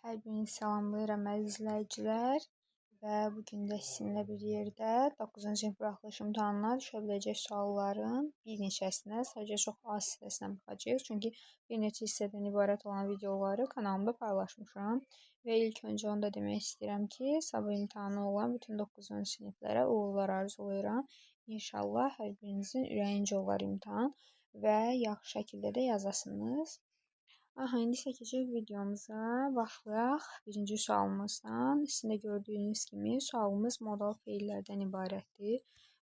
Hər birinizi salamlayıram, əziz izləyicilər, və bu gün də sizinlə bir yerdə 9-cu sinif buraxılış imtahanına düşə biləcək sualların bir neçəsinə, sadəcə çox az hissəsinə baxacağıq. Çünki bir neçə hissədən ibarət olan videoları kanalımda paylaşmışam. Və ilk öncə onu da demək istəyirəm ki, sabah imtahanı olan bütün 9-cu siniflərə uğurlar arzulayıram. İnşallah hər birinizin ürəyincə olar imtahan və yaxşı şəkildə də yazasınız. Aha, indi isə keçək videomuza. Başlayaq birinci sualımızdan. Sizin də gördüyünüz kimi sualımız modal feillərdən ibarətdir.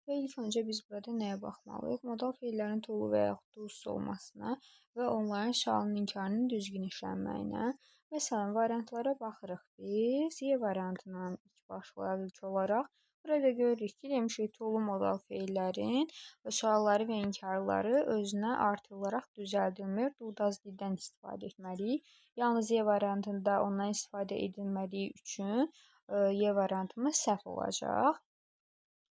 Və ilk öncə biz burada nəyə baxmalıyıq? Modal feillərin tulu və yaxud dulsuz olmasına və onların sualının inkarının düzgün işlənməyinə. Məsələn, variantlara baxırıq biz. Y variantından ilk başlayaq ilk olaraq. Burada görürük ki, demişik tulu modal feillərin sualları və inkarları özünə artırılaraq düzəldilmir. Do, does, diddən istifadə etməliyik. Yalnız Y variantında ondan istifadə edilmədiyi üçün Y variantımız səhv olacaq.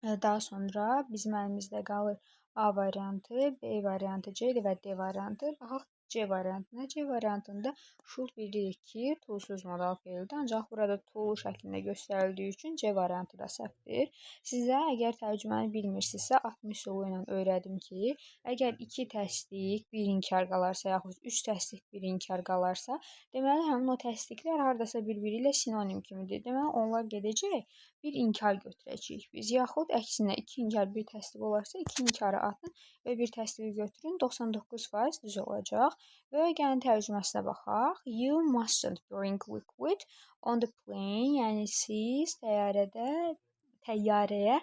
Daha sonra bizim əlimizdə qalır A variantı, B variantı, C və D variantı. Baxaq C variantına. C variantında should bilirik ki, to'suz modal feildir. Ancaq burada to'lu şəklində göstərildiyi üçün C variantı da səhvdir. Sizə əgər tərcüməni bilmirsinizsə, 60 üsulu ilə öyrədim ki, əgər 2 təsdiq, 1 inkar qalarsa, yaxud 3 təsdiq, 1 inkar qalarsa, deməli həmin o təsdiqlər hardasa bir-biri ilə sinonim kimidir. Deməli onlar gedəcək, bir inkar götürəcəyik biz. Yaxud əksinə 2 inkar, 1 təsdiq olarsa, 2 inkarı atın və bir təsdiqi götürün, 99% düz olacaq. Və gəlin tərcüməsinə baxaq. You mustn't bring liquid on the plane. Yəni siz təyyarəyə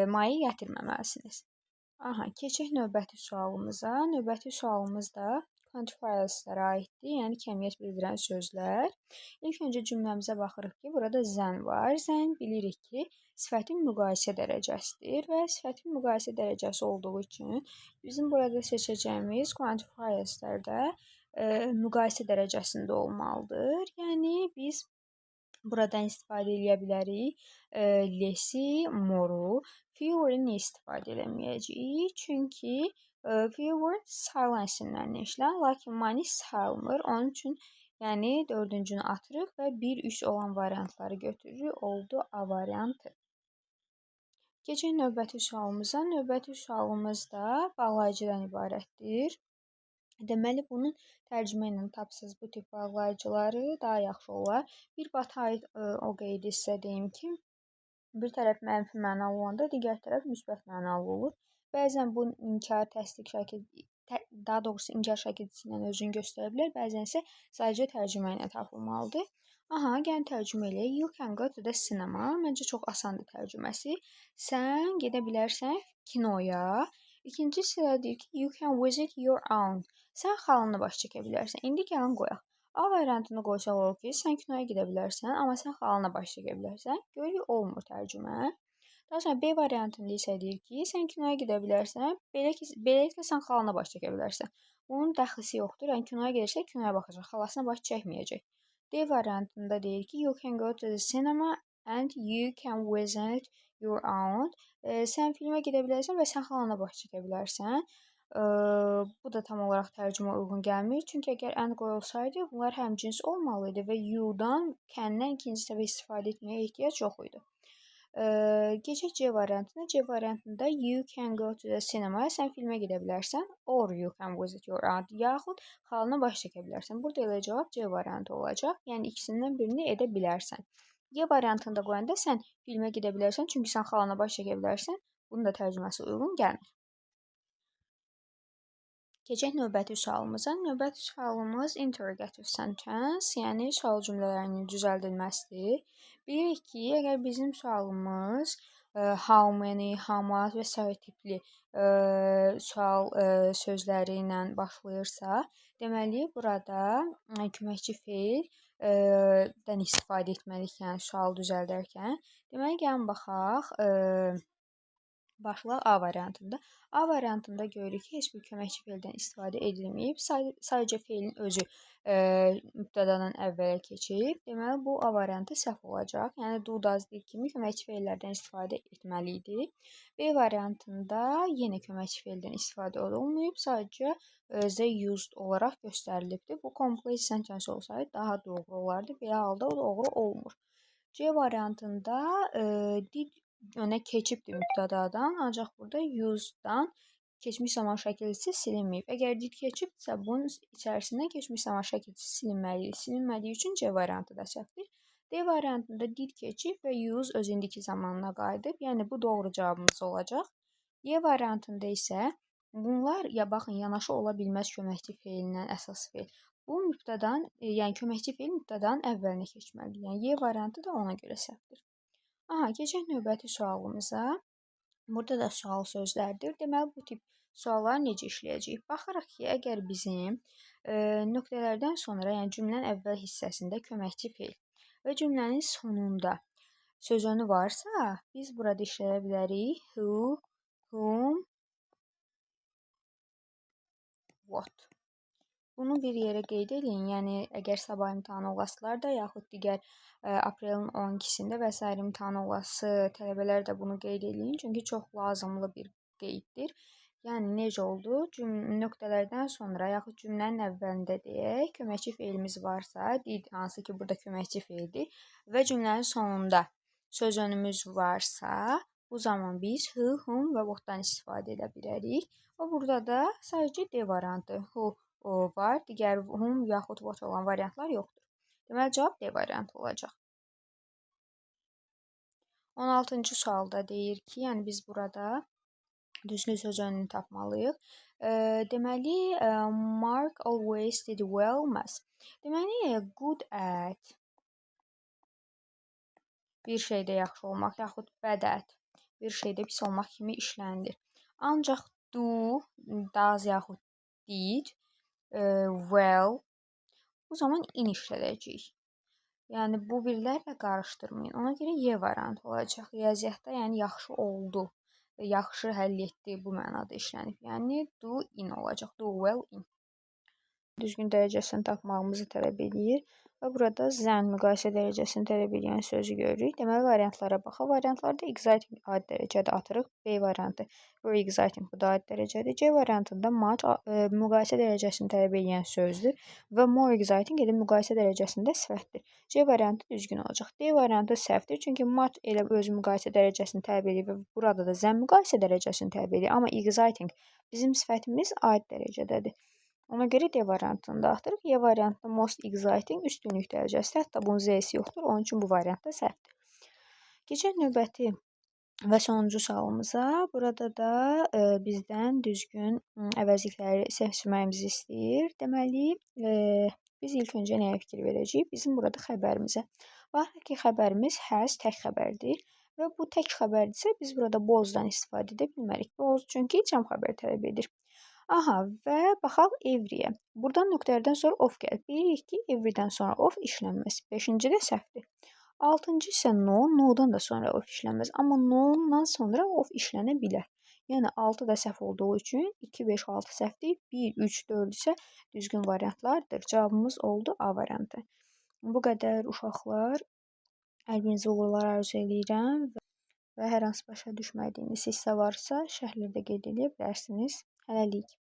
maye gətirməməlisiniz. Aha, keçək növbəti sualımıza. Növbəti sualımız da quantifierslara aiddir, yəni kəmiyyət bildirən sözlər. İlk öncə cümləmizə baxırıq ki, burada than var. Than bilirik ki, sifətin müqayisə dərəcəsidir və sifətin müqayisə dərəcəsi olduğu üçün bizim burada seçəcəyimiz quantifierslər də müqayisə dərəcəsində olmalıdır. Yəni biz buradan istifadə eləyə bilərik less'i, more'u. Fewer'ı niyə istifadə eləməyəcəyik? Çünki fewer sayılan isimlərlə işlənir, lakin many sayılmır. Onun üçün yəni dördüncünü atırıq və 1-3 olan variantları götürürük. Oldu A variantı. Keçək növbəti sualımıza. Növbəti sualımız da bağlayıcıdan ibarətdir. Deməli, bunun tərcümə ilə tapsız bu tip bağlayıcıları daha yaxşı olar. Bir but'a aid o qeydi sizə deyim ki, bir tərəf mənfi mənalı olanda, digər tərəf müsbət mənalı olur. Bəzən bu inkar, təsdiq şəkil, daha doğrusu inkar şəkilçisi ilə özünü göstərə bilər, bəzən isə sadəcə tərcümə ilə tapılmalıdır. Aha, gəlin tərcümə eləyək. You can go to the cinema. Məncə çox asandır tərcüməsi. Sən gedə bilərsən kinoya. İkinci sırada deyir ki, you can visit your aunt. Sən xalanı baş çəkə bilərsən. İndi gəlin qoyaq. A variantını qoysaq olur ki, sən kinoya gedə bilərsən, amma sən xalana baş çəkə bilərsən. Görürük, olmur tərcümə. Daha sonra B variantında isə deyir ki, sən kinoya gedə bilərsən, beləliklə sən xalana baş çəkə bilərsən. Bunun dəxlisi yoxdur. Yəni kinoya gedirsə, kinoya baxacaq, xalasına baş çəkməyəcək. D variantında deyir ki, you can go to the cinema and you can visit your aunt. Sən filmə gedə bilərsən və sən xalana baş çəkə bilərsən. Bu da tam olaraq tərcümə uyğun gəlmir. Çünki əgər and qoyulsaydı, bunlar həmcins olmalı idi və you-dan, can-dən ikinci dəfə istifadə etməyə ehtiyac yox idi. Keçək C variantına. C variantında you can go to the cinema. Sən filmə gedə bilərsən. Or you can visit your aunt. Yaxud xalana baş çəkə bilərsən. Burada elə cavab C variantı olacaq. Yəni ikisindən birini edə bilərsən. Y variantında qoyanda sən filmə gedə bilərsən, çünki sən xalana baş çəkə bilərsən. Bunun da tərcüməsi uyğun gəlmir. Keçək növbəti sualımıza. Növbəti sualımız interrogative sentence, yəni sual cümlələrinin düzəldilməsidir. Bilirik ki, əgər bizim sualımız how many, how much və sair tipli sual sözləri ilə başlayırsa, deməli burada köməkçi feil dən istifadə etməliyik, yəni sualı düzəldərkən. Deməli, gəlin baxaq. Başlayaq A variantında. A variantında görürük ki, heç bir köməkçi feildən istifadə edilməyib. Sadəcə feilin özü mübtədadan əvvələ keçib. Deməli, bu A variantı səhv olacaq. Yəni, do, does, did kimi köməkçi feillərdən istifadə etməli idi. B variantında yenə köməkçi feildən istifadə olunmayıb. Sadəcə they used olaraq göstərilibdir. Bu complete sentence olsaydı daha doğru olardı. Belə halda o doğru olmur. C variantında did önə keçibdir mübtədadan, ancaq burada use-dan keçmiş zaman şəkilçisi silinməyib. Əgər did keçibdirsə, bunun içərisindən keçmiş zaman şəkilçisi silinməlidir. Silinmədiyi üçün C variantı da səhvdir. D variantında did keçib və use öz indiki zamanına qayıdıb. Yəni, bu doğru cavabımız olacaq. Y variantında isə bunlar, ya baxın, yanaşı ola bilməz köməkçi feilindən əsas feil. Bu mübtədanın, yəni köməkçi feil mübtədanın əvvəlinə keçməlidir. Yəni, Y variantı da ona görə səhvdir. Aha, keçək növbəti sualımıza. Burada da sual sözlərdir. Deməli, bu tip sualları necə işləyəcəyik? Baxırıq ki, əgər bizim nöqtələrdən sonra, yəni cümlənin əvvəl hissəsində köməkçi feil və cümlənin sonunda sözönü varsa, biz burada işləyə bilərik who, whom, what. Bunu bir yerə qeyd edin. Yəni, əgər sabah imtahanı olasılar da, yaxud digər aprelin 12-sində və sair imtahanı olası tələbələr də bunu qeyd edin. Çünki çox lazımlı bir qeyddir. Yəni, necə oldu? Nöqtələrdən sonra, yaxud cümlənin əvvəlində deyək, köməkçi feilimiz varsa, did, hansı ki, burada köməkçi feildir və cümlənin sonunda söz önümüz varsa, bu zaman biz who, whom və what-dan istifadə edə bilərik. Və burada da sadəcə D variantı, who var, digər whom yaxud what olan variantlar yoxdur. Deməli, cavab D variantı olacaq. 16-cı sualda deyir ki, yəni biz burada düzgün söz önünü tapmalıyıq. Deməli, Mark always did well maths. Deməli, good at bir şeydə yaxşı olmaq, yaxud bad at bir şeydə pis olmaq kimi işlənir. Ancaq do, does yaxud did, well, bu zaman in işlədəcəyik. Yəni, bu birlərlə qarışdırmayın. Ona görə Y variantı olacaq. Riyaziyyatda, yəni yaxşı oldu, yaxşı həll etdi bu mənada işlənib. Yəni, do in olacaq. Do well in. Düzgün dərəcəsini tapmağımızı tələb edir. Və burada than müqayisə dərəcəsini tələb edən sözü görürük. Deməli, variantlara baxaq. Variantlarda exciting adi dərəcədə atırıq. B variantı very exciting, bu da adi dərəcədir. C variantında much müqayisə dərəcəsini tələb edən sözdür və more exciting elə müqayisə dərəcəsində sifətdir. C variantı düzgün olacaq. D variantı səhvdir. Çünki much elə öz müqayisə dərəcəsini tələb edir və burada da than müqayisə dərəcəsini tələb edir. Amma exciting bizim sifətimiz adi dərəcədədir. Ona görə D variantını da atırıq. Y variantında most exciting üstünlük dərəcəsi, hətta bunun Z-si yoxdur. Onun üçün bu variant da səhvdir. Keçək növbəti və sonuncu sualımıza. Burada da bizdən düzgün əvəzlikləri seçməyimizi istəyir. Deməli, biz ilk öncə nəyə fikir verəcəyik? Bizim burada xəbərimizə. Baxaq ki, xəbərimiz has tək xəbərdir. Və bu tək xəbərdirsə, biz burada both-dan istifadə edə bilmərik. Both çünki cəm xəbər tələb edir. Aha, və baxaq every-yə. Buradan nöqtələrdən sonra of gəlib. Bilirik ki, every-dən sonra of işlənməz. Beşinci də səhvdir. Altıncı isə no, no-dan da sonra of işlənməz. Amma no-dan sonra of işlənə bilər. Yəni, 6 da səhv olduğu üçün 2, 5, 6 səhvdir. 1, 3, 4 isə düzgün variantlardır. Cavabımız oldu A variantı. Bu qədər uşaqlar. Hər birinizə uğurlar arzu eləyirəm və hər hansı başa düşmədiyiniz hissə varsa, şərhlərdə qeyd edə bilərsiniz. Hələlik.